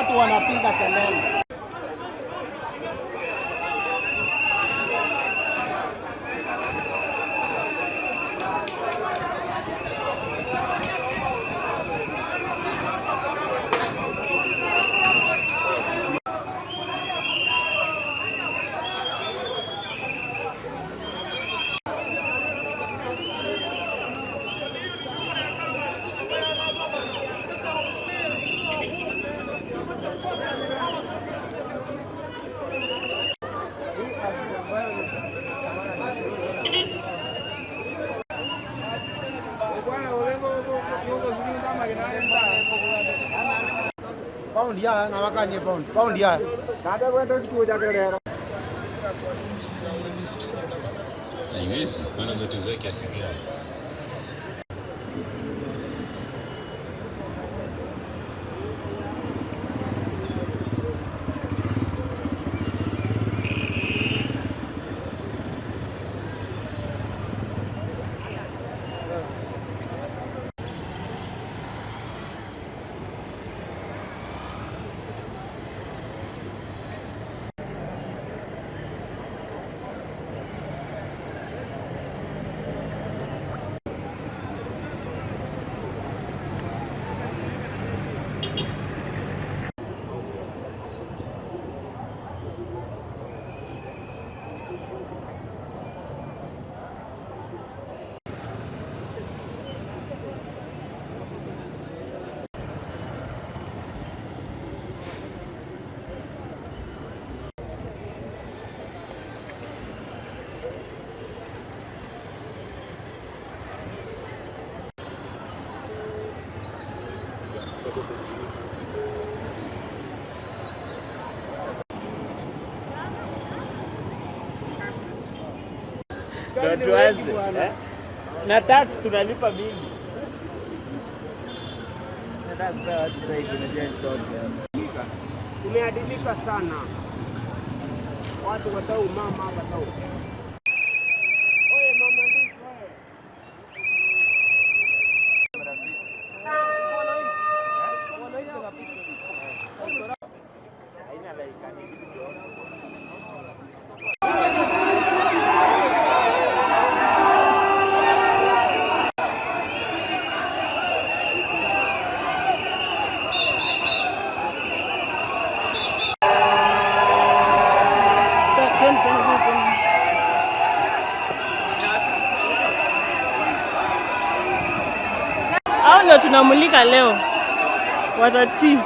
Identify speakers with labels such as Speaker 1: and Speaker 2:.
Speaker 1: Watu wanapiga kelele.
Speaker 2: Paundi ya na wakanye paundi. Paundi ya.
Speaker 3: Haiwezi, maana ndio tuzoe kiasi gani.
Speaker 4: Ndio tuanze eh? Na tax tunalipa mingi. Nataka kupea watu sasa hivi unajua ni toke.
Speaker 1: Tumeadilika sana. Watu watau mama watau. Oye mama ndizi oye.
Speaker 4: Haina like ni kitu
Speaker 5: Hao ndio tunamulika leo, watatii.